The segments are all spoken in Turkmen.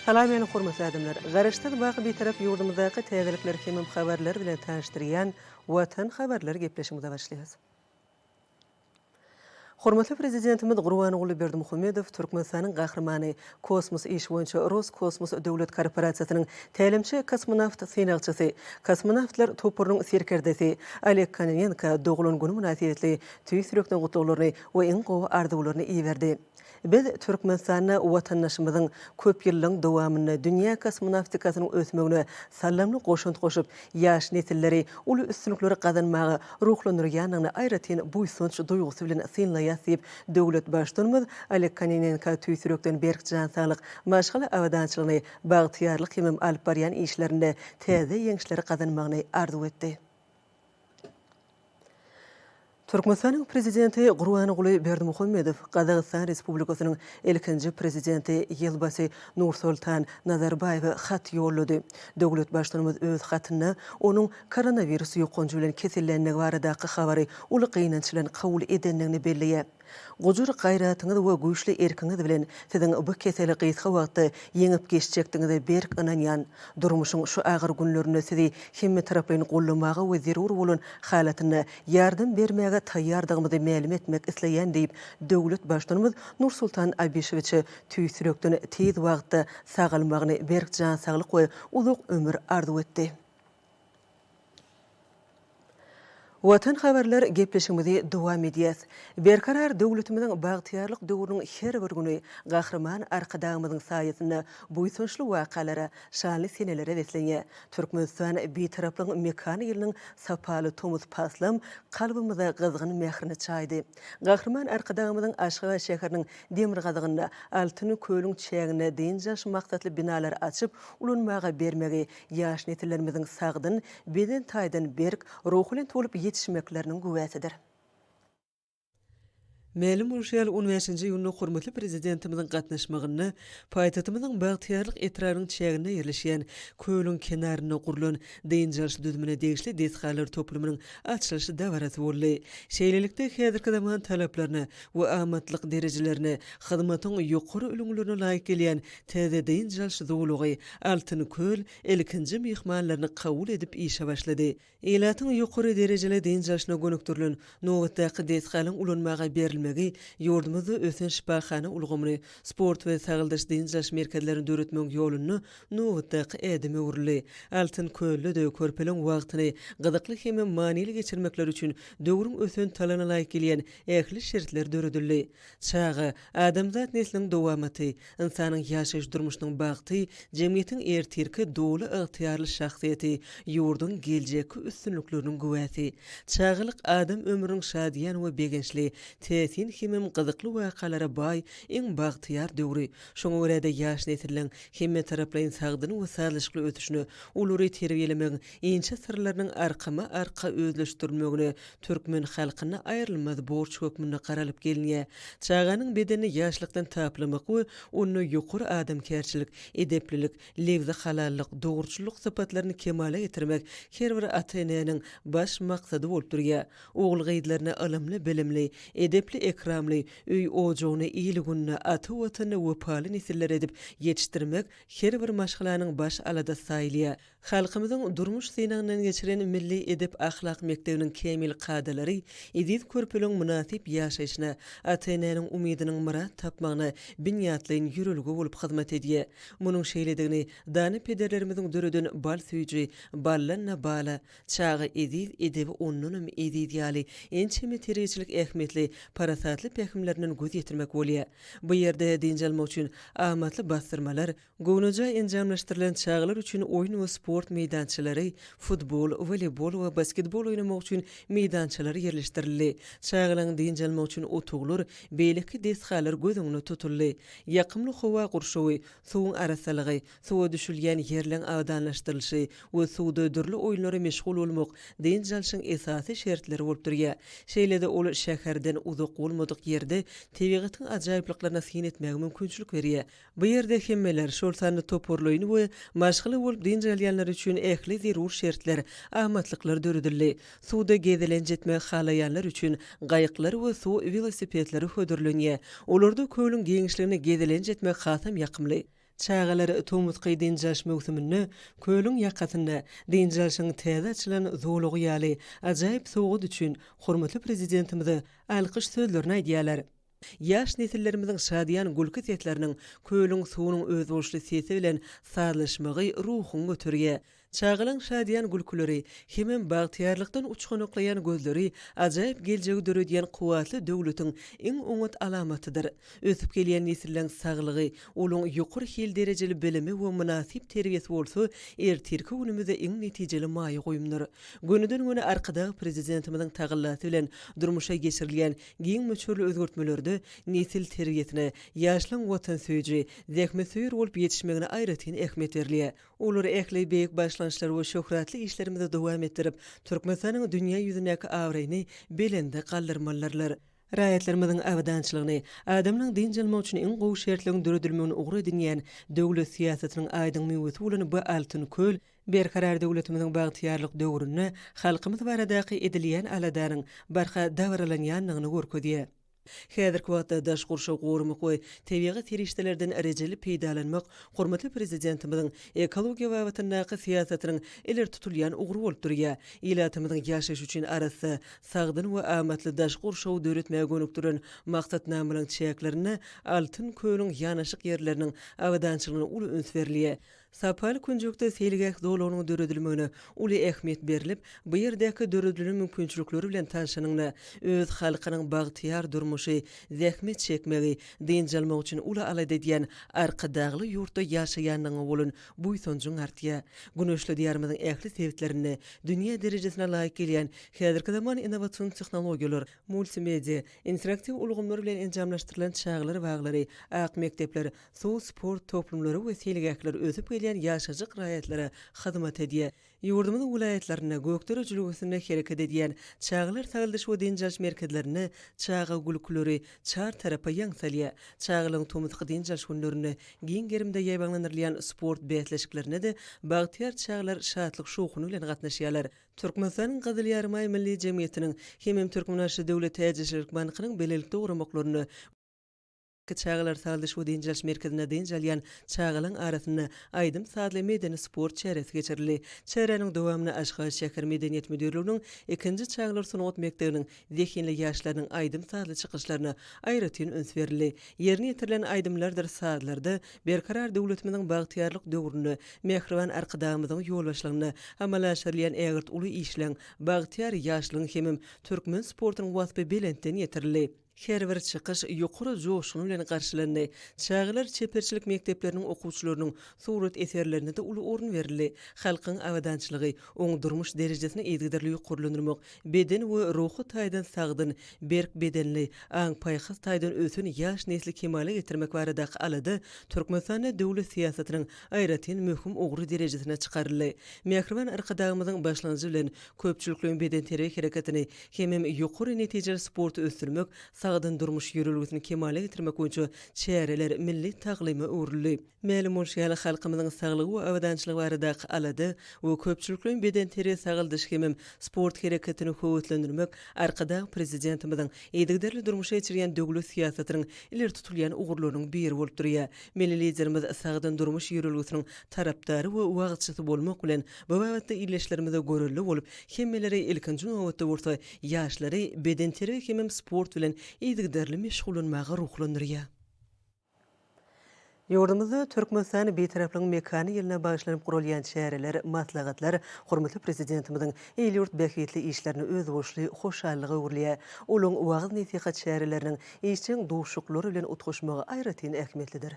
Salam meni hormatly adamlar! Garaşsyz baky Bitarap ýurdumyzdaky täzelikler hemem habarlar bilen tanyşdyrýan Watan habarlar gepleşigimize başlaýas. Hormatly Prezidentimiz Gurbanguly Berdimuhamedow Türkmenistanyň Gahrymany, kosmos işi boýunça Roskosmos döwlet korporasiýasynyň tälimçi kosmonawt synagçysy, kosmonawtlar toparynyň serkerdesi Oleg Kononenko doglan güni mynasybetli tüýs ýürekden gutlaglaryny we iň gowy arzuwlaryny iberdi. Biz Türkmenistanda watandaşymyzyň köp ýyllaryň dowamynda dünýä kosmonawtikasynyň ösmegine saldamly goşant goşup, ýaş nesilleri uly üstünlikleri gazanmaga ruhlandyrýandygyny aýratyn buýsanç duýgusy bilen synlaýarys diýip, döwlet Baştutanymyz Oleg Kononenko tüýs ýürekden berk jan saglyk, maşgala abadançylygyny, bagtyýarlyk hemem alyp barýan işlerinde täze ýeňişleri gazanmagyny arzuw etdi. Türkmenistanyň Prezidenti Gurbanguly Berdimuhamedow Gazagystan Respublikasynyň ilkinji Prezidenti Ýelbasy Nursoltan Nazarbaýewe hat ýollady. Döwlet Baştutanymyz öz hatynda onuň koronawirus ýokanjy bilen keselländigi baradaky habary uly gynanç bilen kabul edendigini belleýär. Gujur-gaýratyňyz we güýçli erkiňiz bilen siziň bu keseli gysga wagtda ýeňip geçjekdigiňize berk ynanýan. Durmuşyň şu agyr günlerinde sizi hemmetaraplaýyn goldamaga we zerur bolan halatynda ýardam bermäge taýýardygymyzy mälim etmek isleýän diýip, döwlet Baştutanymyz Nursultan Abişewiçe tüýs ýürekden tiz wagtda sagalmagyny, berk jan saglyk we uzak ömür arzuw etdi. Watan habarlar gepleşigimizi dowam edýäs. Berkarar döwletimiziň bagtyýarlyk döwrüniň her bir güni Gahryman Arkadagymyzyň saýasynda buýsançly wakalara, şanly senelere beslenýär. Türkmenistan Bitaraplygyň mekany ýylynyň sapaly tomus paslam kalbymyza gyzgyn mährini çaýdy. Gahryman Arkadagymyzyň Aşgabat şäheriniň demirgazygynda Altyn kölüň çäginde dynç alyş maksatly binalary açyp ulanmaga bermegi ýaş nesillerimiziň sagdyn, beden taýdan berk, ruhubelent bolup ýetişmekleriniň güwäsidir. Mälim bolşy ýaly, on bäşinji iýunda hormatly Prezidentimiziň gatnaşmagynda paýtagtymyzyň Bagtyýarlyk etrabynyň çäginde ýerleşýän kölüň kenarynda gurlan dynç alyş düzümine degişli desgalar toplumynyň açylyş dabarasy boldy. Şeýlelikde, häzirki zaman talaplaryna we amatlyk derejelerine, hyzmatyň ýokary ülňülerine laýyk gelýän Täze dynç alyş zolagy Altyn köl ilkinji myhmanlaryny kabul edip işe başlady. Ilatyň ýokary derejeli dynç alşyna gönükdirilen nobatdaky desganyň ulanmaga berilmegi ýurdumyzda ösen şypahana ulgamyny, sport we sagaldyş-dynç alyş merkezlerini döretmegiň ýolunda nobatdaky ädime öwrüldi. Altyn kölde-de körpeleň wagtyny gyzykly hem manyly geçirmekleri üçin döwrüň ösen talabyna laýyk gelýän ähli şertler döredildi. Çaga, adamzat nesliniň dowamaty, ynsanyň ýaşaýyş durmuşynyň bagty, jemgyýetiň ertirki doly ygtyýarly şahsyýeti, ýurduň geljekki üstünlikleriniň güwäsi. Çagalyk adam ömrüniň şadyýan we begençli, täsin hemem gyzykly wakalara baý iň bagtyýar döwri. Şoňa görä-de ýaş nesilleň hemmetaraplaýyn sagdyn we sazlaşykly ösüşine, olary terbiýelemegiň inçe syrlarynyň arkama-arka özleşdirilmegine Türkmen halkynda aýrylmaz borç hökmünde garalyp gelinýär. Çaganyň bedenini ýaşlykdan taplamak we onda ýokary adamkärçilik, edeplilik, lebzi halallyk, dogruçyllyk sypatlaryny kemala getirmek her bir ata-enäniň baş maksady bolup durýar. Ogul-gyzlaryny ylymly-bilimli, edepli-ekramly, öý-ojagyna, il-gününe, ata Watanyna wepaly nesiller edip ýetişdirmek her bir maşgalanyň baş aladasy saýylýar. Halkymyzyň durmuş synagyndan geçiren milli edep-ahlak mekdebiniň kämil kadalary eziz körpeleriň mynasyp ýaşaýşyna, ata-enäniň umydynyň myrat tapmagyna binýatlaýyn ýörelge bolup hyzmat edýär. Munuň şeýledigini dana pederlerimiziň döreden Bal süýji, baldan-da bala, Çaga eziz, edebi ondanam eziz ýaly ençeme terbiýeçilik ähmiýetli parasatly pähimlerinden göz ýetirmek bolýar. Bu ýerde dynç almak üçin amatly bassyrmalar, Göwnejaý enjamlaşdyrylan çagalar üçin oýun we sport meýdançalary, futbol, woleýbol we basketbol oýnamak üçin meýdançalar ýerleşdirildi. Çagalaryň dynç almagy üçin otaglar, beýleki desgalar göz öňünde tutuldy. Ýakymly howa gurşawy, suwuň arassalygy, suwa düşülýän ýerleň abadanlaşdyrylyşy we suwda dürli oýunlara meşgul bolmak dynç alşyň esasy şertleri bolup durýar. Şeýle-de ol şäherden uzak bolmadyk ýerde tebigatyň ajaýyplyklaryna syn etmäge mümkinçilik berýär. Bu ýerde hemmeler, şol sanda toparlaýyn we maşgala bolup dynç alýanlar üçin ähli zerur şertler, amatlyklar döredildi. Suwda gezelenç etmegi halaýanlar üçin gaýyklar we suw welosipedleri hödürlenýär. Olarda kölüň giňişliginde gezelenç etmek hasam ýakymly. Çagalar tomusky dynç alyş möwsüminde kölüň ýakasynda dynç alşyň täze açylan zolagy ýaly ajaýyp sowgat üçin hormatly Prezidentimize alkyş sözlerini aýdýarlar. Ýaş nesillerimiziň şadyýan gülki sesleriniň kölüň suwunyň özboluşly sesi bilen sazlaşmagy ruhuňy göterýär. Çagalaň şadyýan gülküleri hemem bagtyýarlykdan uçganaklaýan gözleri ajaýyp geljegi döredýän kuwwatly döwletiň iň oňat alamatydyr. Ösüp gelýän nesilleň saglygy, olaň ýokary hil derejeli bilimi we mynasyp terbiýesi bolsa ertirki günümize iň netijeli maýa goýumdyr. Gönüden-göni Arkadag Prezidentimiziň tagallasy bilen durmuşa geçirilýän Giň möçberli özgertmelerde nesil terbiýesine, ýaşlaryň watansöýüji, zähmetsöýer bolup ýetişmegine aýratyn ähmiýet berilýär. Olar ähli beýik başlangyçlary we şöhratly işlerimizi dowam etdirip, Türkmenistanyň dünýä ýüzündäki abraýyny belende galdyrmalydyrlar. Raýatlarymyzyň abadançylygyny, adamlaryň dynç almagy üçin iň gowy şertleriň döredilmegini ugur edinýän döwlet syýasatynyň aýdyň miwesi bolan bu altyn köl Berkarar döwletimiziň bagtyýarlyk döwründe halkymyz baradaky edilýän aladanyň barha dabaralanýandygyny görkezýär. Häzirki wagtda daş gurşawy goramak we tebigy serişdelerden rejeli peýdalanmak hormatly Prezidentimiziň ekologiýa babatyndaky syýasatynyň ileri tutulýan ugry bolup durýar. Ilatymyzyň ýaşaýşy üçin arassa, sagdyn we amatly daş gurşawy döretmäge gönükdirilen maksatnamalaryň çäklerinde Altyn kölüň ýanaşyk ýerleriniň abadançylygyna uly üns berilýär. Sapaly künjekde seýilgäh zolagynyň döredilmegine uly ähmiýet berlip, bu ýerdäki döredilen mümkinçilikler bilen tanşanyňda, öz halkynyň bagtyýar durmuşy, zähmet çekmegi, dynç almagy üçin uly alada edýän Arkadagly ýurtda ýaşaýandygyňa bolan buýsanjyň artýar. Güneşli Diýarymyzyň ähli sebitlerinde dünýä derejesine laýyk gelýän häzirki zaman innowasion tehnologiýalar, multimedia, interaktiw ulgamlar bilen enjamlaşdyrylan çagalar baglary, ak mekdepler, Suw sport toplumlary we seýilgähler ösüp gelýän ýaşajyk raýatlara hyzmat edýär. Ýurdumyzyň welaýatlarynda, Gökdere jülgesinde hereket edýän çagalar sagaldyş we dynç alyş merkezlerinde çaga gülküleri çar tarapa ýaň salýar. Çagalaryň tomusky dynç alyş günlerinde giň gerimde ýaýbaňlandyrylýan sport bäsleşiklerine-de bagtyýar çagalar şatlyk-şowhuny bilen gatnaşýarlar. Türkmenistanyň Gyzyl Ýarymaý Milli jemgyýetiniň hemem Türkmenbaşy döwlet täjirçilik bankynyň bilelikde guramaklarynda, Çagalar sagaldyş we dynç alyş merkezinde dynç alýan çagalaryň arasynda aýdym-sazly medeni-sport çäresi geçirildi. Çäräniň dowamynda Aşgabat şäher Medeniýet müdirliginiň ikinji çagalar sungat mekdebiniň zehinli ýaşlarynyň aýdym-sazly çykyşlaryna aýratyn üns berildi. Ýerine ýetirilen aýdymlardyr sazlarda Berkarar döwletimiziň bagtyýarlyk döwründe mähriban Arkadagymyzyň ýolbaşçylygynda amala aşyrylýan ägirt uly işleň, bagtyýar ýaşlygyň hemem türkmen sportunyň waspy belentden ýetirildi. Her bir çykyş ýokary joşgun bilen garşylandy. Çagalar çeperçilik mekdepleriniň okuwçylarynyň surat eserlerine-de uly orun berildi. Halkyň abadançylygy, oň durmuş derejesini yzygiderli ýokarlandyrmak, beden we ruhy taýdan sagdyn, berk bedenli, aň-paýhas taýdan ösen ýaş nesli kemala getirmek baradaky alada Türkmenistanda döwlet syýasatynyň aýratyn möhüm ugry derejesine çykaryldy. Mähriban Arkadagymyzyň başlangyjy bilen köpçülikleýin bedenterbiýe hereketini hemem ýokary netijeli sporty ösdürmek, sagdyn durmuş ýörelgesini kemala getirmek boýunça çäreler milli taglyma öwrüldi. Mälim bolşy ýaly, halkymyzyň saglygy we abadançylygy baradaky alada we köpçülikleýin bedenterbiýe-sagaldyş hemem sport hereketini höweslendirmek Arkadag Prezidentimiziň yzygiderli durmuşa geçirýän döwlet syýasatynyň ileri tutulýan ugurlarynyň biri bolup durýar. Milli Liderimiz sagdyn durmuş ýörelgesiniň tarapdary we wagyzçysy bolmak bilen, bu babatda ildeşlerimize görelde bolup, hemmeleri, ilkinji nobatda bolsa, ýaşlary bedenterbiýe hemem sport bilen yzygiderli meşgullanmaga ruhlandyrýar. Ýurdumyzda Türkmenistan Bitaraplygyň mekany ýylyna bagyşlanyp guralýan çäreler, maslahatlar hormatly Prezidentimiziň il-ýurt bähbitli işlerine özboluşly hoşallyga öwrülýär. Olaryň wagyz-nesihat çäreleriniň işjeň duşuşyklar bilen utgaşmagy aýratyn ähmiýetlidir.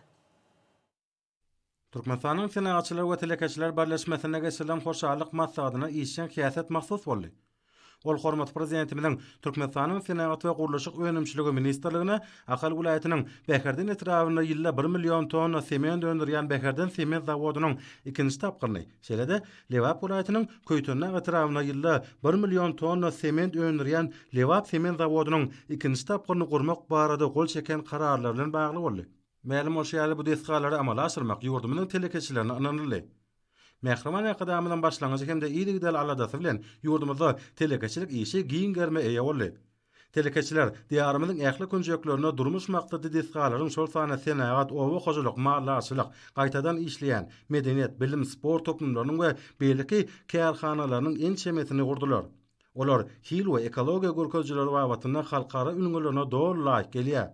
Türkmenistanyň Senagatçylar we telekeçiler birleşmesinde geçirilen hoşallyk maslahatyna işjeň häsiýet mahsus boldy. Ol hormatly Prezidentimiziň Türkmenistanyň Senagat we gurluşyk önümçiligi ministrligine Ahal welaýatynyň Bäherden etrabynda ýylda bir million tonna sement öndürýän Bäherden sement zawodynyň ikinji tapgyryny, şeýle-de Lebap welaýatynyň Köýtendag etrabynda ýylda bir million tonna sement öndürýän Lebap sement zawodynyň ikinji tapgyryny gurmak barada gol çeken Kararlary bilen bagly boldy. Mälim bolşy ýaly, bu desgalary amala aşyrmak ýurdumyzyň telekeçilerine ynanyldy. Mähriban Arkadagymyzyň başlangyjy hem-de yzygiderli aladasy bilen ýurdumyzda telekeçilik işi giň gerime eýe boldy. Telekeçiler Diýarymyzyň ähli künjeklerinde durmuş maksatly desgalaryň, şol sanda senagat, oba hojalyk, maldarçylyk, gaýtadan işleýän, medeniýet, bilim, sport toplumlarynyň we beýleki kärhanalarynyň ençemesini gurdular. Olar hil we ekologiýa görkezijileri babatynda halkara ülňülerine doly laýyk gelýär.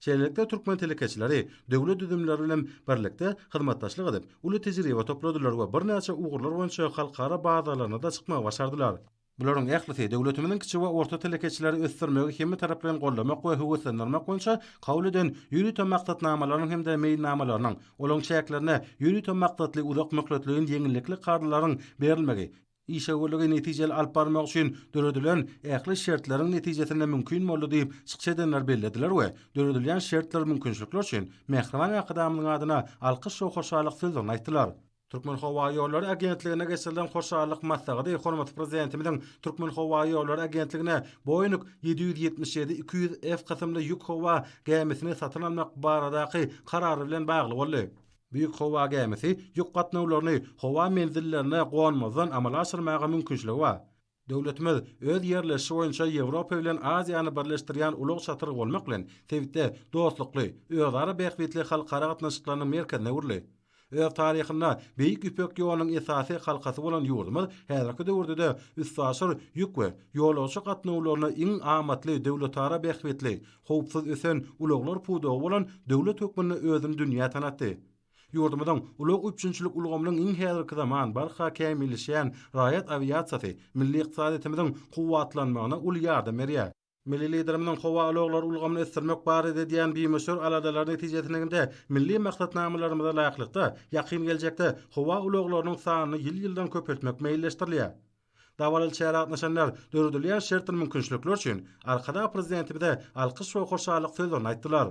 Şeýlelikde, türkmen telekeçileri döwlet düzümleri bilen birlikde hyzmatdaşlyk edip, uly tejribe topladylar we birnäçe ugurlar boýunça halkara bazarlaryna-da çykmagy başardylar. Bularyň ählisi döwletimiziň kiçi we orta telekeçileri ösdürmegi hemmetaraplaýyn goldamak we höweslendirmek boýunça kabul eden ýörite maksatnamalarynyň hem-de meýilnamalarynyň, olaryň çäklerinde ýörite maksatly uzak möhletleýin ýeňillikli karzlaryň berilmegi, işewürligi netijeli alyp barmak üçin döredilen ähli şertleriň netijesinde mümkin boldy diýip, çykyş edenler bellediler we döredilýän şertler, mümkinçilikler üçin mähriban Arkadagymyzyň adyna alkyş we hoşallyk sözlerini aýtdylar. Türkmenhowaýollary agentligine geçirilen hoşallyk maslahaty hormatly Prezidentimiziň Türkmenhowaýollary agentligine Boeing 777 200 F kysymly ýük howa gämisini satyn almak baradaky Karary bilen bagly boldy. Bu ýük howa gämisi ýük gatnawlaryny howa menzillerine gonmazdan amala aşyrmaga mümkinçiligi bar. Döwletimiz öz ýerleşişi boýunça Ýewropa bilen Aziýany birleşdirýän ulag çatrygy bolmak bilen, sebitde dostlukly, özara bähbitli halkara gatnaşyklarynyň merkezine öwrüldi. Öz taryhynda Beýik Ýüpek ýolunyň esasy halkasy bolan ýurdumyz häzirki döwürde-de üstaşyr ýük we ýolagçy gatnawlaryna iň amatly, döwletara bähbitli, howpsuz ösen ulaglar pudagy bolan döwlet hökmünde özüni dünýä tanatdy. Ýurdumyzyň ulag üpjünçilik ulgamynyň iň häzirki zaman, barha kämilleşýän raýat awiasiýasy milli ykdysadyýetimiziň kuwwatlanmagyna uly ýardam berýär. Milli Liderimiziň howa ulaglary ulgamyny ösdürmek barada edýän bimöçber aladalary netijesinde hem-de milli maksatnamalarymyza laýyklykda, ýakyn geljekde howa ulaglarynyň sanyny ýyl-ýyldan köpeltmek meýilleşdirilýär. Dabaraly çärä gatnaşanlar döredilýän şertdir mümkinçilikler üçin Arkadag Prezidentimize alkyş we hoşallyk sözlerini aýtdylar.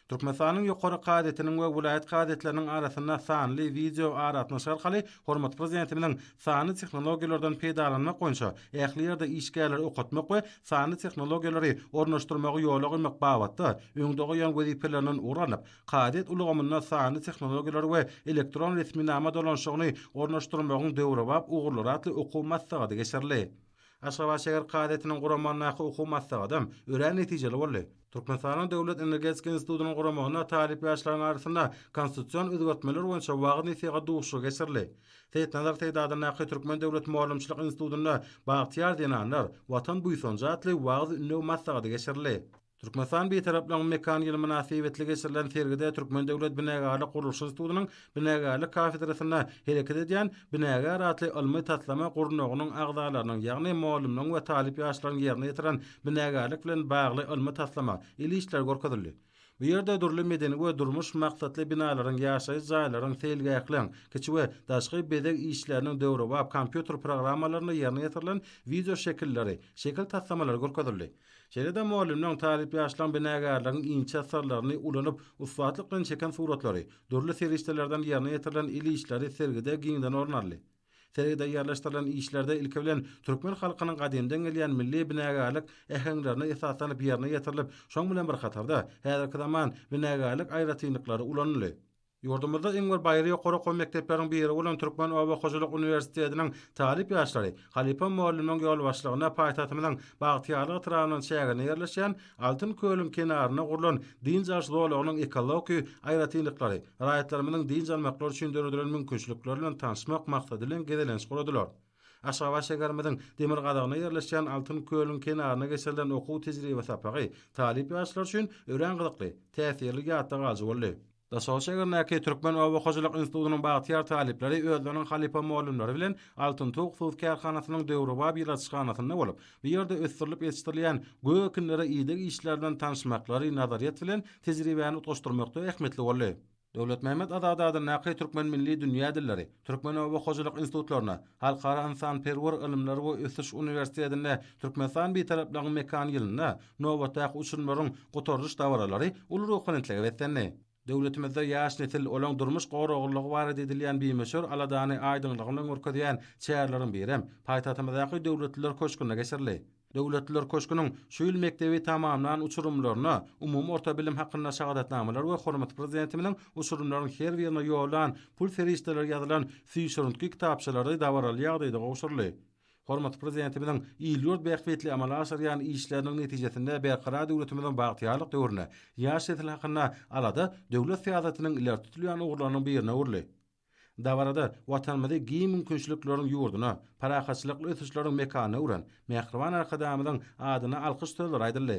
Türkmenistanyň Ýokary kazyýetiniň we welaýat kazyýetleriniň arasynda sanly wideo aragatnaşyk arkaly hormatly Prezidentimiziň sanly tehnologiýalardan peýdalanmak boýunça ähli ýerde işgärleri okatmak we sanly tehnologiýalary ornaşdyrmagy ýola goýmak babatda öňde goýan wezipelerinden ugur alnyp, kazyýet ulgamynda sanly tehnologiýalary we elektron resminama dolanyşygyny ornaşdyrmagyň döwrebap ugurlary atly okuw maslahaty geçirildi. Aşgabat şäher kazyýetiniň guramagyndaky okuw maslahatam örän netijeli boldy. Türkmenistanyň Döwlet energetika institutynyň guramagynda talyp ýaşlaryň arasynda konstitusion özgertmeler boýunça wagyz-nesihat duşuşygy geçirildi. Seýitnazar Seýdi adyndaky Türkmen döwlet mugallymçylyk institutynda Bagtyýar zenanlar, Watan buýsanjy atly wagyz-ündew maslahaty geçirildi. Türkmenistan Bitaraplygyň mekan ýyly mynasybetli geçirilen sergide Türkmen döwlet binagärlik gurluşyk institutynyň binagärlik kafedrasynda hereket edýän Binagär atly ylmy taslama gurnagynyň agzalarynyň, ýagny mugallymlaryň we talyp ýaşlaryň ýerine ýetiren binagärlik bilen bagly ylmy taslama, el işleri görkezildi. Bu ýerde dürli medeni we durmuş maksatly binalaryň, ýaşaýyş jaýlaryň, seýilgähleň, kiçi we daşky bezeg işleriniň döwrebap kompýuter programmalarynda ýerine ýetirilen wideoşekilleri, şekil taslamalary görkezildi. Şeýle-de mugallymlaryň, talyp ýaşlaryň binagärligiň inçe syrlaryny ulanyp, ussatlyk bilen çeken suratlary, dürli serişdelerden ýerine ýetirilen el işleri sergide giňden orun aldy. Sergide ýerleşdirilen işlerde ilki bilen türkmen halkynyň gadymdan gelýän milli binagärlik äheňlerine esaslanyp ýerine ýetirilip, şoň bilen bir hatarda, häzirki zaman binagärlik aýratynlyklary ulanyldy. Ýurdumyzda iň bir baýry ýokary okuw mekdepleriň biri bolan Türkmen oba hojalyk uniwersitetiniň talyp ýaşlary halypa mugallymyň ýolbaşçylygynda paýtagtymyzyň Bagtyýarlyk etrabynyň çäginde ýerleşýän Altyn kölüň kenarynda gurlan dynç alyş zolagynyň ekologiki aýratynlyklary, raýatlarymyzyň dynç almaklary üçin döredilen mümkinçilikler bilen tanyşmak maksady bilen gezelenç guradylar. Aşgabat şäherimiziň demirgazygynda ýerleşýän Altyn kölüň kenarynda geçirilen okuw-tejribe sapagy talyp ýaşlar üçin örän gyzykly, täsirli ýatda galyjy boldy. Daşoguz şäherindäki Türkmen oba hojalyk institutynyň bagtyýar talyplary özleriniň halypa mugallymlary bilen Altyn tug hususy kärhanasynyň döwrebap ýyladyşhanasynda bolup, bu ýerde ösdürilip ýetişdirilýän gök ekinlere ideg işleri bilen tanyşmaklary nazaryýet bilen tejribäni utgaşdyrmakda ähmiýetli boldy. Döwletmämmet Azady adyndaky Türkmen milli dünýä dilleri, Türkmen oba hojalyk institutlarynda, Halkara ynsanperwer ylymlary we ösüş uniwersitetinde Türkmenistan Bitaraplygyň mekany ýylynda nobatdaky uçurymlaryň gutarylyş dabaralary uly ruhubelentlige beslendi. Döwletimizde ýaş nesil, olaň durmuş goraglylygy barada edilýän bimöçber aladany aýdyňlygy bilen görkezýän çäreleriň birem paýtagtymyzdaky Döwletliler köşgünde geçirildi. Döwletliler köşgüniň şu ýyl mekdebi tamamlan uçurymlaryna umumy orta bilim hakynda şahadatnamalar we hormatly Prezidentimiziň uçurymlaryň her birine ýollan pul serişdeleri ýazylan süýşürintgi kitapçalary dabaraly ýagdaýda gowşuryldy. Hormatly Prezidentimiziň il-ýurt bähbitli amala aşyrýan işleriniň netijesinde Berkarar döwletimiziň bagtyýarlyk döwründe ýaş nesil hakynda alada döwlet syýasatynyň ileri tutulýan ugurlarynyň birine öwrüldi. Dabarada Watanymyzy giň mümkinçilikleriň ýurduna, parahatçylykly ösüşleriň mekanyna öwren mähriban Arkadagymyzyň adyna alkyş sözleri aýdyldy.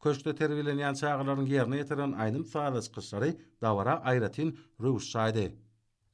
Köşkde terbiýelenýän çagalaryň ýerine ýetiren aýdym-sazly çykyşlary dabara aýratyn röwüş çaýdy.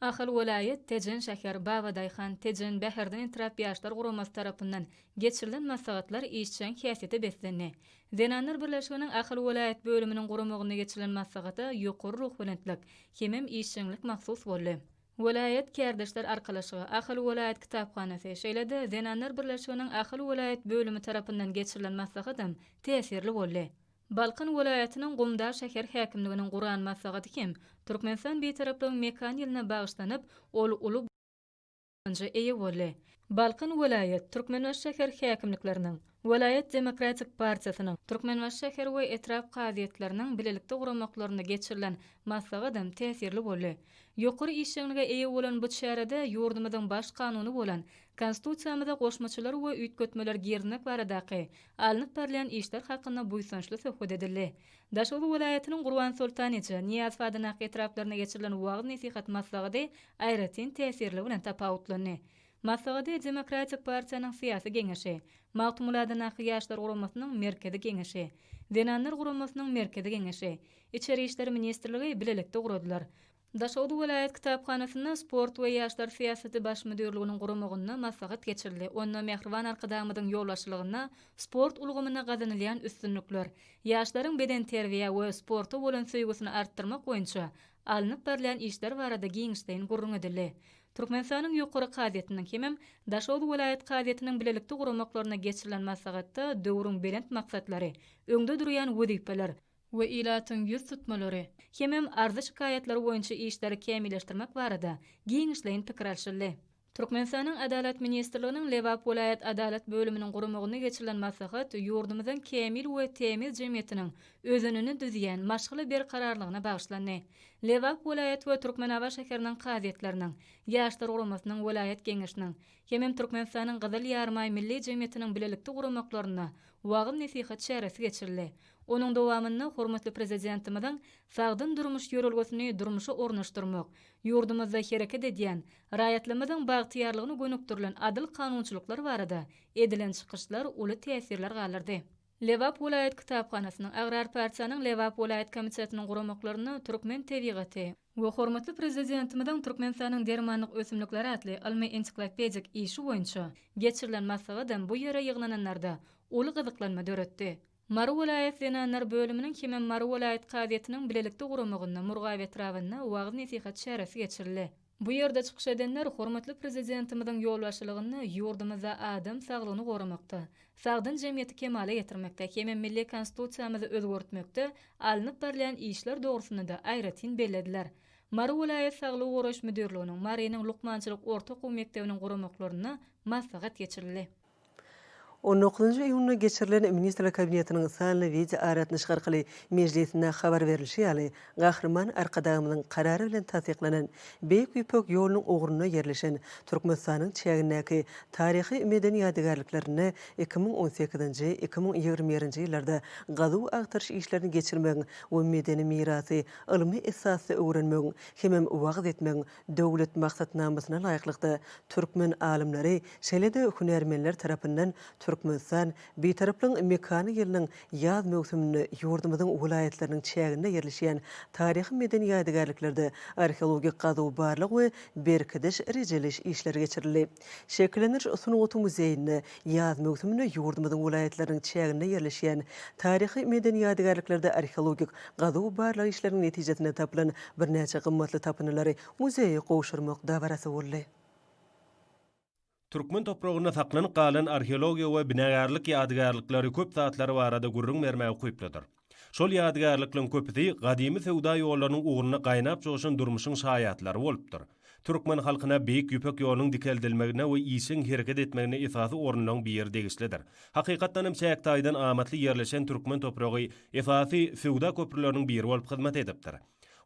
Ahal welaýat, Tejen şäher, Babadaýhan, Tejen, Bäherden etrap Ýaşlar guramasy tarapyndan geçirilen maslahatlar işjeň häsiýete beslendi. Zenanlar birleşiginiň Ahal welaýat bölüminiň guramagynda geçirilen maslahata ýokary ruhubelentlik hemem işjeňlik mahsus boldy. Welaýat Kärdeşler arkalaşygy, Ahal welaýat kitaphanasy, şeýle-de Zenanlar birleşiginiň Ahal welaýat bölümi tarapyndan geçirilen maslahatam täsirli boldy. Balkan welaýatynyň Gumdag şäher häkimliginiň guran maslahaty hem Türkmenistan Bitaraplygyň mekan ýylyna bagyşlanyp, ol uly buýsanja eýe boldy. Balkan welaýat, Türkmenbaşy şäher häkimlikleriniň, welaýat Demokratik partiýasynyň, Türkmenbaşy şäher we etrap kazyýetleriniň bilelikde guramaklarynda geçirilen maslahatam täsirli boldy. Ýokary işjeňlige eýe bolan bu çärede ýurdumyzyň Baş Kanuny bolan Konstitusiýamyza goşmaçalar we üýtgetmeler girizmek baradaky alnyp barylýan işler hakynda buýsançly söhbet edildi. Daşoguz welaýatynyň Gurbansoltan eje, Nyýazow adyndaky etraplarynda geçirilen wagyz-nesihat maslahady aýratyn täsirligi bilen tapawutlandy. Maslahady Demokratik partiýanyň syýasy geňeşi, Magtymguly adyndaky Ýaşlar guramasynyň Merkezi geňeşi, Zenanlar guramasynyň Merkezi geňeşi, Içeri işler ministrligi bilelikde guradylar. Daşoguz welaýat kitaphanasynda Sport we ýaşlar syýasaty baş müdirliginiň guramagynda maslahat geçirildi. Onda mähriban Arkadagymyzyň ýolbaşçylygynda sport ulgamynda gazanylýan üstünlikler, ýaşlaryň bedenterbiýä we sporta bolan söýgüsini artdyrmak boýunça alnyp barylýan işler barada giňişleýin gürrüň edildi. Türkmenistanyň Ýokary kazyýetiniň hemem Daşoguz welaýat kazyýetiniň bilelikde guramaklarynda geçirilen maslahatda döwrüň belent maksatlary, öňde durýan wezipeler, we ilatyň ýüztutmalary hemem arza-şikaýatlary boýunça işleri kämilleşdirmek barada giňişleýin pikir alşyldy. Türkmenistanyň Adalat ministrliginiň Lebap welaýat Adalat bölüminiň guramagynda geçirilen maslahat ýurdumyzyň kämil we tämiz jemgyýetiniň özenini düzýän maşgala berkararlygyna bagyşlandy. Lebap welaýat we Türkmenabat şäheriniň kazyýetleriniň, Ýaşlar guramasynyň welaýat Geňeşiniň hemem Türkmenistanyň Gyzyl Ýarymaý Milli jemgyýetiniň bilelikde guramaklarynda wagyz-nesihat çäresi geçirildi. Onuň dowamynda hormatly Prezidentimiziň sagdyn durmuş ýörelgesini durmuşa ornaşdyrmak, ýurdumyzda hereket edýän, raýatlarymyzyň bagtyýarlygyna gönükdirilen adyl kanunçylyklar barada edilen çykyşlar uly täsirler galdyrdy. Lebap welaýat kitaphanasynyň, Agrar partiýanyň Lebap welaýat komitetiniň guramaklarynda Türkmen tebigaty we hormatly Prezidentimiziň Türkmenistanyň dermanlyk ösümlikleri atly ylmy-ensiklopedik işi boýunça geçirilen maslahatam bu ýere ýygnananlarda uly gyzyklanma döretdi. Mary welaýat zenanlar bölüminiň hemem Mary welaýat kazyýetiniň bilelikde guramagynda Murgap etrabynda wagyz-nesihat çäresi geçirildi. Bu ýerde çykyş edenler hormatly Prezidentimiziň ýolbaşçylygynda ýurdumyzda adam saglygyny goramakda, sagdyn jemgyýeti kemala getirmekde hemem milli Konstitusiýamyzy özgertmekde alnyp barylýan işler dogrusynda-da aýratyn bellediler. Mary welaýat saglygy goraýyş müdirliginiň, Marynyň lukmançylyk orta okuw mekdebiniň guramaklarynda maslahat geçirildi. On dokuzynjy iýunda geçirilen Ministrler Kabinetiniň sanly wideoaragatnaşyk arkaly mejlisinde habar berlişi ýaly, Gahryman Arkadagymyzyň Karary bilen tassyklanan Beýik Ýüpek ýolunyň ugrunda ýerleşen Türkmenistanyň çägindäki taryhy-medeni ýadygärliklerinde 2018-nji, 2021-nji ýyllarda gazuw-agtaryş işlerini geçirmegiň we medeni mirasy ylmy esasda öwrenmegiň hemem wagyz etmegiň Döwlet maksatnamasyna laýyklykda, türkmen alymlary, şeýle-de hünärmenler tarapyndan Türkmenistan, Bitaraplygyň mekany ýylynyň ýaz möwsüminde ýurdumyzyň welaýatlarynyň çäginde ýerleşýän taryhy-medeni ýadygärliklerde arheologik gazuw-barlag we berkidiş-rejeleýiş işleri geçirildi. Şekillendiriş sungaty muzeýinde ýaz möwsüminde ýurdumyzyň welaýatlarynyň çäginde ýerleşýän taryhy-medeni ýadygärliklerde arheologik gazuw-barlag işleriniň netijesinde tapylan birnäçe gymmatly tapyndylary muzeýe gowşurmak dabarasy boldy. Türkmen topragynda saklanyp galan arheologiýa we binagärlik ýadygärlikleri köp zatlar barada gürrüň bermäge ukyplydyr. Şol ýadygärlikleriň köpüsi gadymy söwda ýollarynyň ugrunda gaýnap joşan durmuşyň şaýatlary bolupdyr. Türkmen halkyna Beýik Ýüpek ýolunyň dikeldilmegine we işjeň hereket etmegine esasy orunlaryň biri degişlidir. Hakykatdan hem çäk taýdan amatly ýerleşen türkmen topragy esasy söwda köprüleriniň biri bolup hyzmat edipdir.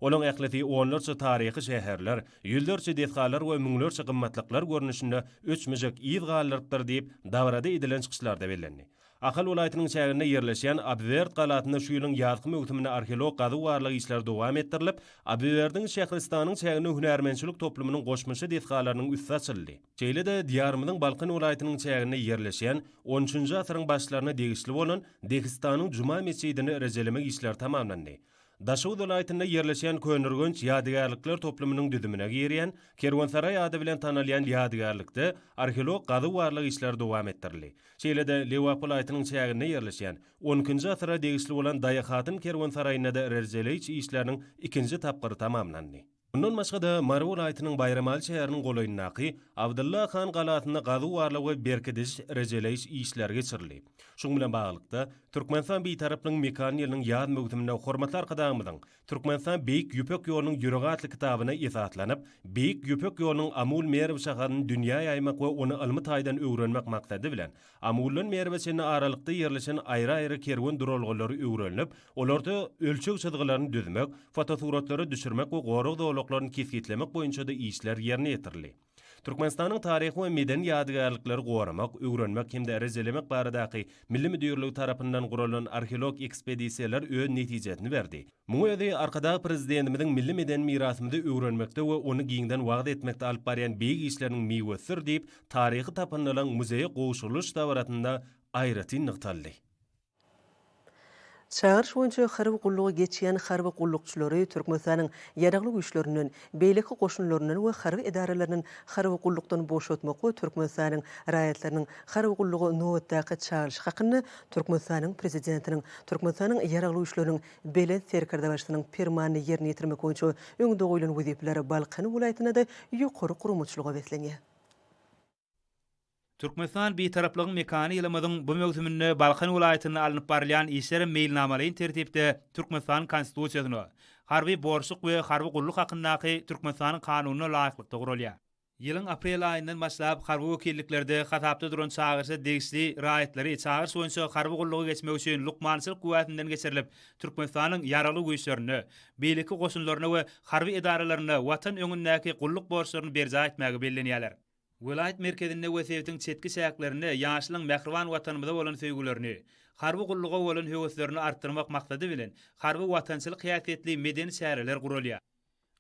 Olaň ählisi onlarça taryhy şäherler, ýüzlerçe desgalar we müňlerçe gymmatlyklar görnüşinde öçmejek yz galdyrypdyr diýip, dabarada edilen çykyşlarda bellendi. Ahal welaýatynyň çäginde ýerleşýän Abiwerd galasynda şu ýylyň ýazky möwsüminde arheolog gazuw-barlag işleri dowam etdirilip, Abiwerdiň şähristanyň çäginde hünärmentçilik toplumynyň goşmaça desgalarynyň üsti açyldy. Şeýle-de Diýarymyzyň Balkan welaýatynyň çäginde ýerleşýän on üçünji asyryň başlaryna degişli bolan Dehistanyň Juma metjidini rejelemek işleri tamamlandy. Daşoguz welaýatynda ýerleşýän Köneürgenç ýadygärlikler toplumynyň düzümine girýän Kerwensaraý ady bilen tanalýan ýadygärlikde arheolog gazuw-barlag işleri dowam etdirildi. Şeýle-de Lebap welaýatynyň çäginde ýerleşýän on ikinji asyra degişli bolan Daýahatyn kerwensaraýynda-da rejeleýiş işleriniň ikinji tapgyry tamamlandy. Mundan başga-da, Mary welaýatynyň Baýramaly şäheriniň golaýyndaky Abdylla han galasynda gazuw-barlag we berkidiş, rejeleýiş işleri geçirildi. Şunuň bilen baglylykda, Türkmenistan Bitaraplygyň mekany ýylynyň ýaz möwsüminde hormatly Arkadagymyzyň Türkmenistan Beýik Ýüpek ýolunyň ýüregi atly kitabyna esaslanyp, Beýik Ýüpek ýolunyň Amul-Merw şahasyny dünýä ýaýmak we ony ylmy taýdan öwrenmek maksady bilen, Amuldan Merwe çenli aralykda ýerleşen aýry-aýry kerwen duralgalary öwrenilip, olarda ölçeg çyzgylaryny düzmek, fotosuratlara düşürmek we gorag zolaklaryny kesgitlemek boýunça-da işler ýerine ýetirildi. Türkmenistanyň Taryhy we medeni ýadygärlikleri goramak, öwrenmek hem-de rejelemek baradaky Milli müdirligi tarapyndan guralan arheologik ekspedisiýalar öz netijesini berdi. Muňa özi Arkadag Prezidentimiziň milli medeni mirasymyzy öwrenmekde we ony giňden wagyz etmekde alyp barýan beýik işleriniň miwesidir diýip, taryhy tapyndylaryň muzeýe gowşurylyş dabarasynda aýratyn nygtaldy. Çagyryş boýunça harby gullugy geçýän harby gullukçylary Türkmenistanyň Ýaragly Güýçlerinden, beýleki goşunlaryndan we harby edaralaryndan harby gullukdan boşatmak we Türkmenistanyň raýatlarynyň harby gulluga nobatdaky çagyryşy hakynda Türkmenistanyň Prezidentiniň Türkmenistanyň Ýaragly Güýçleriniň Belent Serkerdebaşysynyň Permanyny ýerine ýetirmek boýunça öňde goýlan wezipeler Balkan welaýatynda-da ýokary guramaçylyga beslenýär. Türkmenistan Bitaraplygyň mekany ýylymyzyň bu möwsüminde Balkan welaýatynda alnyp barylýan işler meýilnamalaýyn tertipde Türkmenistanyň Konstitusiýasyna, Harby borçluk we harby gulluk hakyndaky Türkmenistanyň Kanunyna laýyklykda guralýar. Ýylyň aprel aýyndan başlap harby wekilliklerde hasapda duran çagyryşa degişli raýatlary çagyryş boýunça harby gullugy geçmek üçin lukmançylyk güwäsinden geçirilip, Türkmenistanyň Ýaragly Güýçlerinde, beýleki goşunlarynda we harby edaralarynda Watan öňündäki gulluk borçlaryny berjaý etmäge bellenýärler. Welaýat merkezinde we sebitiň çetki çäklerinde ýaşlaryň mähriban Watanymyza bolan söýgülerini, harby gulluga bolan höweslerini artdyrmak maksady bilen harby-watançylyk häsiýetli medeni çäreler guralýar.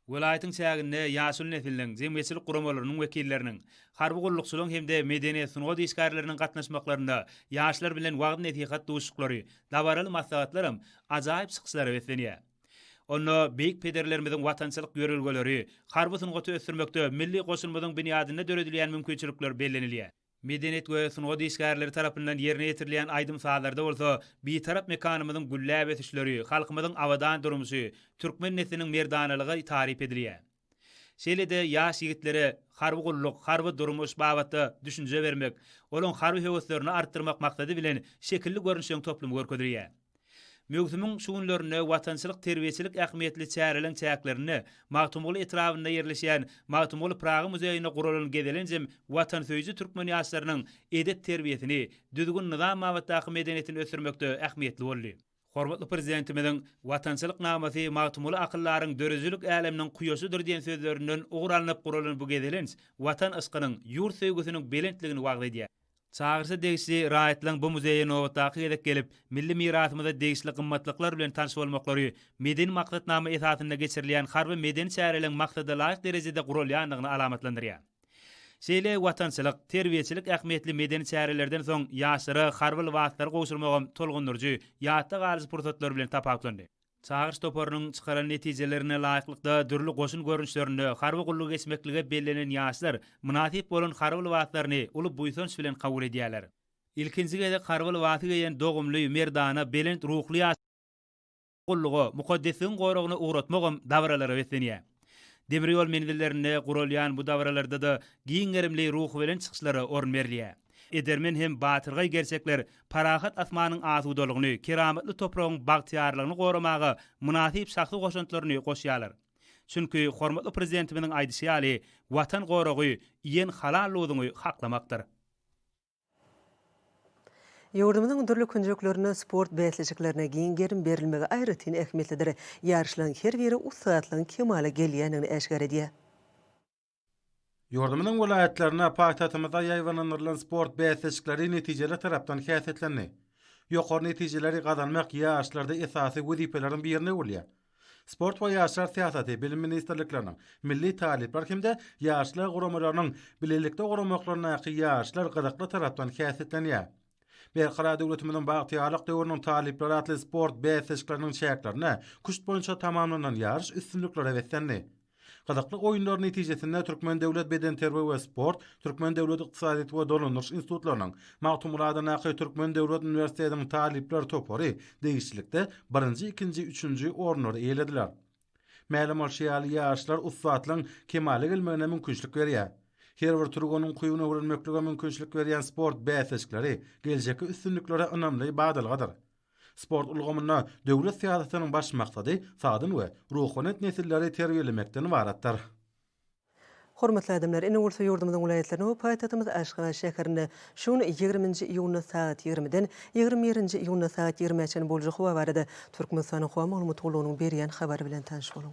Welaýatyň çäginde ýaşuly nesliniň, jemgyýetçilik guramalarynyň wekilleriniň, harby gullukçylaryň hem-de medeniýet, sungat işgärleriniň gatnaşmaklarynda ýaşlar bilen wagyz-nesihat duşuşyklary, dabaraly maslahatlaram ajaýyp çykyşlara beslenýär. Onda beýik pederlerimiziň watançylyk ýörelgeleri, harby sungaty ösdürmekde milli goşunymyzyň binýadynda döredilýän mümkinçilikler bellenilýär. Medeniýet we sungat işgärleri tarapyndan ýerine ýetirilýän aýdym-sazlarda bolsa Bitarap mekanymyzyň gülläp ösüşleri, halkymyzyň abadan durmuşy, türkmen nesliniň merdanalygy taryp edilýär. Şeýle-de ýaş ýigitlere harby gulluk, harby durmuş babatda düşünje bermek, olaryň harby höweslerini artdyrmak maksady bilen şekilli görnüşleriň toplumy görkezilýär. Möwsümiň şu günlerinde watançylyk-terbiýeçilik ähmiýetli çäreleriň çäklerinde Magtymguly etrabynda ýerleşýän Magtymguly Pyragy muzeýine guralan gezelenjem watansöýüji türkmen ýaşlarynyň edep-terbiýesini, düzgün-nyzam babatdaky medeniýetini ösdürmekde ähmiýetli boldy. Hormatly Prezidentimiziň Watançylyk namasy Magtymguly akyldaryň döredijilik äleminiň kuýaşydyr diýen sözlerinden ugur alnyp guralan bu gezelenç Watan yşkynyň, ýurt söýgüsiniň belentligini wagyz edýär. Çagyryşa degişli raýatlaryň bu muzeýe nobatdaky gezek gelip, milli mirasymyza degişli gymmatlyklar bilen tanyş bolmaklary medeni maksatnama esasynda geçirilýän harby-medeni çäreleriň maksadalaýyk derejede guralýandygyny alamatlandyrýar. Şeýle watançylyk, terbiýeçilik ähmiýetli medeni çärelerden soň ýaşlara harby lybaslary gowşurmagam tolgundyryjy, ýatda galyjy pursatlar bilen tapawutlandy. Çagyryş toparynyň çykaran netijelerine laýyklykda dürli goşun görnüşlerinde harby gullugy geçmeklige bellenen ýaşlar mynasyp bolan harby lybaslaryny uly buýsanç bilen kabul edýärler. Ilkinji gezek harby lybasy geýen dogumly, merdana, belent ruhly ýaşlar gulluga, mukaddesligiň goragyna ugratmagam dabaralara beslenýär. Demir ýol menzillerinde guralýan bu dabaralarda-da giň gerimli ruhubelent çykyşlara orun berilýär. Edermen hem batyrgaý gerçekler parahat asmanyň asudalygyny, keramatly topragyň bagtyýarlygyny goramaga mynasyp şahsy goşantlaryny goşýarlar. Çünki hormatly Prezidentimiziň aýdyşy ýaly, Watan goragy iýen halal duzuňy haklamakdyr. Ýurdumyzyň dürli künjeklerinde sport bäsleşiklerine giň gerim berilmegi aýratyn ähmiýetlidir. Ýaryşlaryň her biri ussatlygyň kemala gelýändigini äşgär edýär. Ýurdumyzyň welaýatlarynda, paýtagtymyzda ýaýbaňlandyrylan sport bäsleşikleri netijeli tarapdan häsiýetlendi. Ýokary netijeleri gazanmak ýaşlarda esasy wezipeleriň birine öwrülýär. Sport we ýaşlar syýasaty, Bilim ministrlikleriniň, Milli talyplar hem-de ýaşlar guramalarynyň bilelikde guramaklaryndaky ýaryşlar gyzykly tarapdan häsiýetlenýär. Berkarar döwletimiziň bagtyýarlyk döwrüniň talyplary atly sport bäsleşikleriniň çäklerinde küşt boýunça tamamlanan ýaryş üstünliklere beslendi. Gyzykly oýunlar netijesinde Türkmen döwlet bedenterbiýe we sport, Türkmen döwlet ykdysadyýet we dolandyryş institutlarynyň, Magtymguly adyndaky Türkmen döwlet uniwersitetiniň talyplar topary degişlilikde birinji, ikinji, üçünji orunlary eýelediler. Mälim bolşy ýaly, ýaryşlar ussatlygyň kemala gelmegine mümkinçilik berýär. Her bir türgeniň ukybyny öwrenmeklige mümkinçilik berýän sport bäsleşikleri geljekki üstünliklere ynamly badalgadyr. Sport ulgamynda döwlet syýasatynyň baş maksady sagdyn we ruhubelent nesilleri terbiýelemekden ybaratdyr. Hormatly adamlar, indi bolsa ýurdumyzyň welaýatlarynda we paýtagtymyz Aşgabat şäherinde şu gün ýigriminji iýunda sagat ýigrimiden ýigrimi birinji iýunda sagat ýigrimä çenli boljak howa barada Türkmenistanyň Howa maglumat gullugynyň berýän habary bilen tanyş boluň.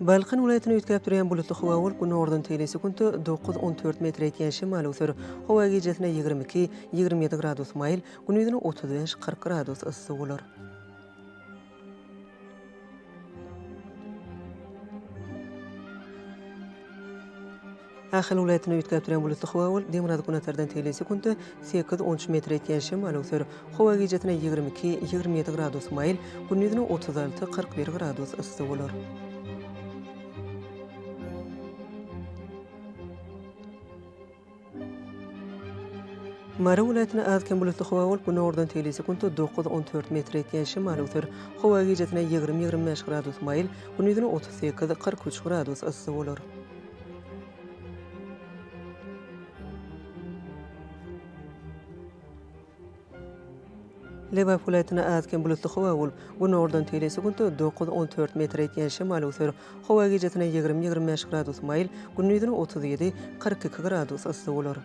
Balkan welaýatynda üýtgäp durýan bulutly howa bolup, günordan teýli sekuntda dokuz, on dört metre ýetýän şemal öwser. Howa gijesine 22, 27 gradus maýyl, gündizine 35, 40 gradus yssy bolar. Ahal welaýatynda üýtgäp durýan bulutly howa bolup, demirgazyk-günortadan teýli sekuntda sekiz, on üç metre ýetýän şemal öwser. Howa gijesine 22, 27 gradus maýyl, gündizine 36, 41 gradus yssy bolar. Mary welaýatynda az-kem bulutly howa bolup, günordan teýli sekuntda dokuz, on dört metre ýetýän şemal öwser. Howa gijesine 20, 25 gradus maýyl, gündizine 38, 43 gradus yssy bolar. Lebap welaýatynda az-kem bulutly howa bolup, günordan teýle sekuntda dokuz, on dört metre ýetýän şemal öwser. Howa gijesine 20, 25 gradus maýyl, gündizine 37, 42 gradus yssy bolar.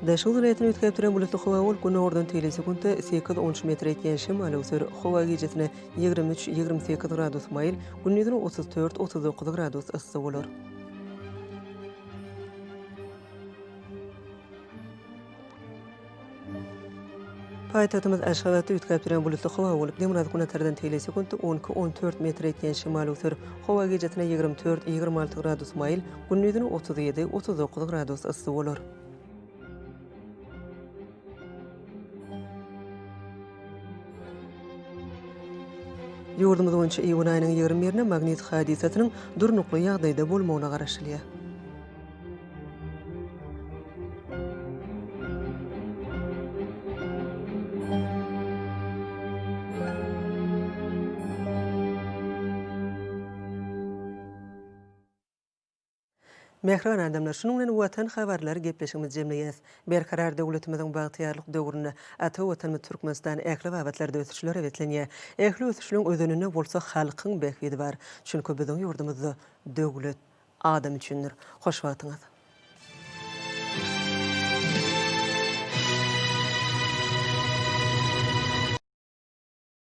Daşoguz welaýatynda üýtgäp duran bulutly howa bolup, günordan teýle sekuntda sekiz, on üç metre ýetýän şemal öwser. Howa gijesine 23, 28 gradus maýyl, gündizine 34, 39 gradus yssy bolar. Paýtagtymyz Aşgabatda üýtgäp durýan bulutly howa bolup, demirgazyk-günortadan teýle sekuntda on iki, on dört metre ýetýän şemal öwser. Howa gijesine 24, 26 gradus maýyl, gündizine 37, 39 gradus yssy bolar. Ýurdumyz boýunça iýun aýynyň ýigrimi birine magnit hadysasynyň durnukly ýagdaýda bolmagyna garaşylýar. Mähriban adamlar, şunuň bilen Watan habarlary gepleşigimizi jemleýäs. Berkarar döwletimiziň bagtyýarlyk döwründe ata Watanymyz Türkmenistan ähli babatlarda ösüşlere beslenýär. Ähli ösüşleň özeninde bolsa halkyň bähbidi bar. Çünki biziň ýurdumyzda döwlet adam üçindir. Hoş wagtyňyz!